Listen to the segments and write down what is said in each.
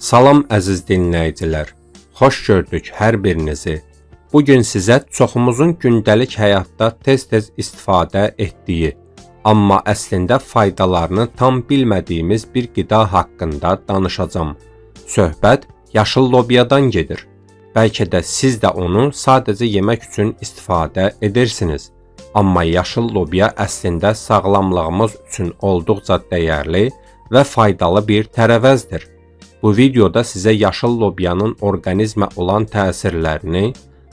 Salam əziz dinləyicilər. Xoş gördük hər birinizi. Bu gün sizə çoxumuzun gündəlik həyatda tez-tez istifadə etdiyi, amma əslində faydalarını tam bilmədiyimiz bir qida haqqında danışacağam. Söhbət yaşıl lobyadan gedir. Bəlkə də siz də onu sadəcə yemək üçün istifadə edirsiniz. Amma yaşıl lobya əslində sağlamlığımız üçün olduqca dəyərli və faydalı bir tərəvəzdir. Bu videoda sizə yaşıl lobyanın orqanizmə olan təsirlərini,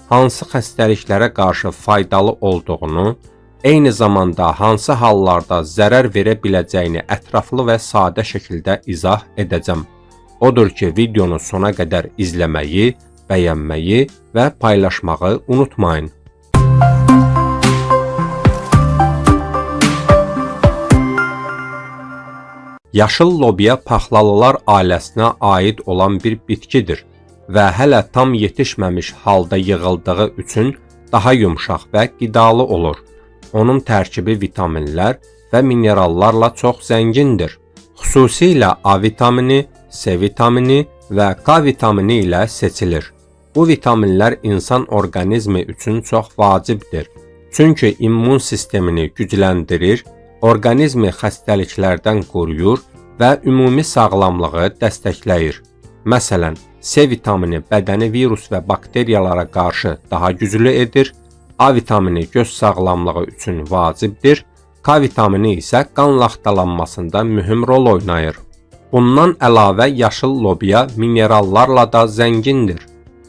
hansı xəstəliklərə qarşı faydalı olduğunu, eyni zamanda hansı hallarda zərər verə biləcəyini ətraflı və sadə şəkildə izah edəcəm. Odur ki, videonu sona qədər izləməyi, bəyənməyi və paylaşmağı unutmayın. Yaşıl lobya paxlalılar ailəsinə aid olan bir bitkidir və hələ tam yetişməmiş halda yığıldığı üçün daha yumşaq və qidalı olur. Onun tərkibi vitaminlər və minerallarla çox zəngindir. Xüsusilə A vitamini, C vitamini və K vitamini ilə seçilir. Bu vitaminlər insan orqanizmi üçün çox vacibdir. Çünki immun sistemini gücləndirir, orqanizmi xəstəliklərdən qoruyur və ümumi sağlamlığı dəstəkləyir. Məsələn, C vitamini bədəni virus və bakteriyalara qarşı daha güclü edir, A vitamini göz sağlamlığı üçün vacibdir, K vitamini isə qan laxtalanmasında mühüm rol oynayır. Bundan əlavə yaşıl lobya minerallarla da zəngindir.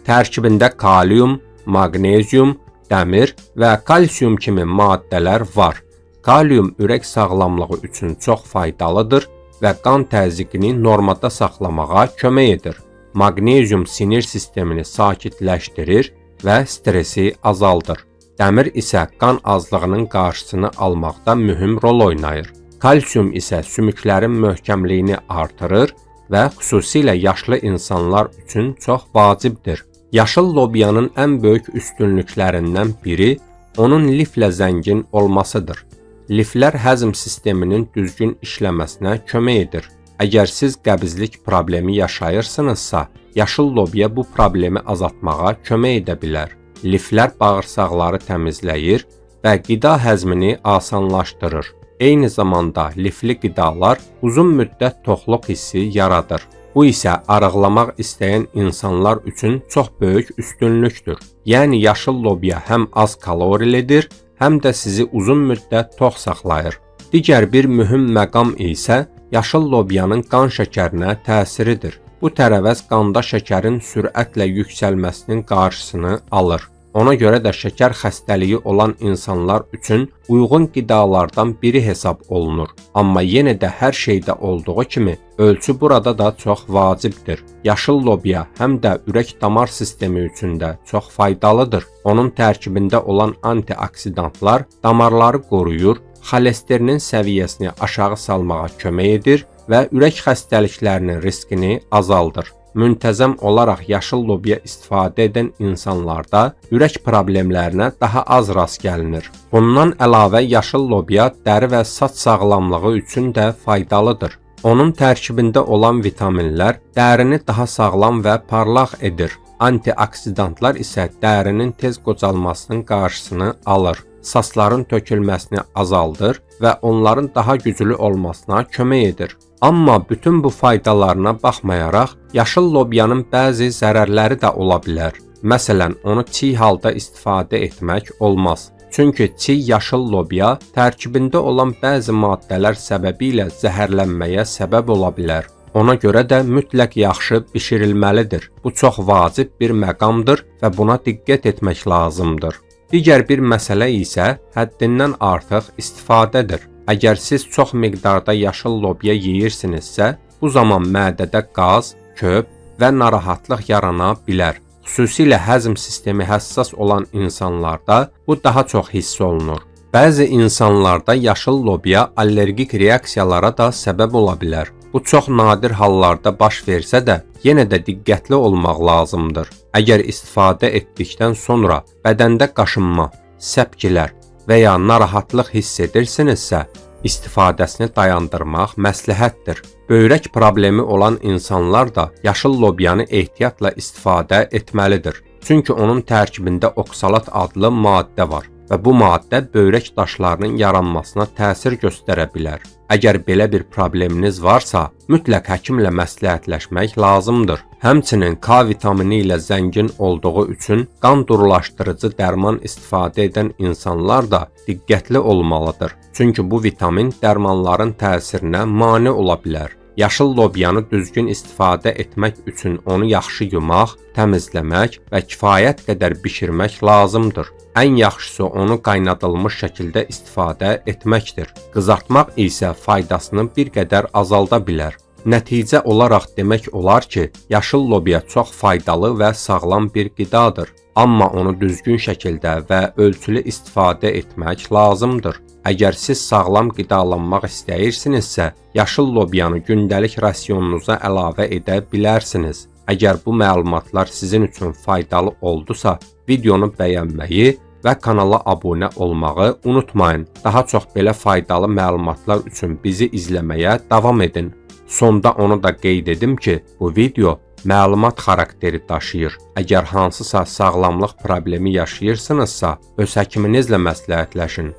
Tərkibində kalium, maqnezium, dəmir və kalsium kimi maddələr var. Kalium ürək sağlamlığı üçün çox faydalıdır və qan təzyiqini normada saxlamağa kömək edir. Maqnezium sinir sistemini sakitləşdirir və stresi azaldır. Dəmir isə qan azlığının qarşısını almaqda mühüm rol oynayır. Kalsium isə sümüklərin möhkəmliyini artırır və xüsusilə yaşlı insanlar üçün çox vacibdir. Yaşıl lobyanın ən böyük üstünlüklərindən biri onun liflə zəngin olmasıdır. Liflər həzm sisteminin düzgün işləməsinə kömək edir. Əgər siz qəbizlik problemi yaşayırsınızsa, yaşıl lobya bu problemi azaltmağa kömək edə bilər. Liflər bağırsaqları təmizləyir və qida həzmini asanlaşdırır. Eyni zamanda lifli qidalar uzun müddət toxluq hissi yaradır. Bu isə arıqlamaq istəyən insanlar üçün çox böyük üstünlükdür. Yəni yaşıl lobya həm az kalorilidir, həm də sizi uzun müddət tox saxlayır. Digər bir mühüm məqam isə yaşıl lobyanın qan şəkərinə təsiridir. Bu tərəvəz qanda şəkərin sürətlə yüksəlməsinin qarşısını alır. Ona görə də şəkər xəstəliyi olan insanlar üçün uyğun qidalardan biri hesab olunur. Amma yenə də hər şeydə olduğu kimi ölçü burada da çox vacibdir. Yaşıl lobya həm də ürək-damar sistemi üçün də çox faydalıdır. Onun tərkibində olan antioksidantlar damarları qoruyur, xolesterinin səviyyəsini aşağı salmağa kömək edir və ürək xəstəliklərinin riskini azaldır. Müntəzəm olaraq yaşıl lobya istifadə edən insanlarda ürək problemlərinə daha az rast gəlinir. Bundan əlavə yaşıl lobya dəri və saç sağlamlığı üçün də faydalıdır. Onun tərkibində olan vitaminlər dərini daha sağlam və parlaq edir. Antioksidantlar isə dərinin tez qocalmasının qarşısını alır, saçların tökülməsini azaldır və onların daha güclü olmasına kömək edir. Amma bütün bu faydalarına baxmayaraq, yaşıl lobyanın bəzi zərərləri də ola bilər. Məsələn, onu çiğ halda istifadə etmək olmaz. Çünki çiğ yaşıl lobya tərkibində olan bəzi maddələr səbəbilə zəhərlənməyə səbəb ola bilər. Ona görə də mütləq yaxşı bişirilməlidir. Bu çox vacib bir məqamdır və buna diqqət etmək lazımdır. Digər bir məsələ isə həddindən artıq istifadədir. Əgər siz çox miqdarda yaşıl lobya yeyirsinizsə, bu zaman mədədə qaz, köp və narahatlıq yarana bilər. Xüsusilə həzm sistemi həssas olan insanlarda bu daha çox hiss olunur. Bəzi insanlarda yaşıl lobya allergik reaksiyalara da səbəb ola bilər. Bu çox nadir hallarda baş versə də, yenə də diqqətli olmaq lazımdır. Əgər istifadə etdikdən sonra bədəndə qaşınma, səpkilər və ya narahatlıq hiss edirsinizsə, istifadəsini dayandırmaq məsləhətdir. Böyrək problemi olan insanlar da yaşıl lobyanı ehtiyatla istifadə etməlidir. Çünki onun tərkibində oksalat adlı maddə var və bu maddə böyrək daşlarının yaranmasına təsir göstərə bilər. Əgər belə bir probleminiz varsa, mütləq həkimlə məsləhətləşmək lazımdır. Həmçinin K vitamini ilə zəngin olduğu üçün qan durulaşdırıcı dərman istifadə edən insanlar da diqqətli olmalıdır. Çünki bu vitamin dərmanların təsirinə mane ola bilər. Yaşıl lobyanı düzgün istifadə etmək üçün onu yaxşı yumaq, təmizləmək və kifayət qədər bişirmək lazımdır. Ən yaxşısı onu qaynadılmış şəkildə istifadə etməkdir. Qızartmaq isə faydasını bir qədər azalda bilər. Nəticə olaraq demək olar ki, yaşıl lobya çox faydalı və sağlam bir qidadır. Amma onu düzgün şəkildə və ölçülü istifadə etmək lazımdır. Əgər siz sağlam qidalanmaq istəyirsinizsə, yaşıl lobyanı gündəlik rasionunuza əlavə edə bilərsiniz. Əgər bu məlumatlar sizin üçün faydalı oldusa, videonu bəyənməyi və kanala abunə olmağı unutmayın. Daha çox belə faydalı məlumatlar üçün bizi izləməyə davam edin. Sonda onu da qeyd edim ki, bu video məlumat xarakteri daşıyır. Əgər hansısa sağlamlıq problemi yaşayırsınızsa, öz həkiminizlə məsləhətləşin.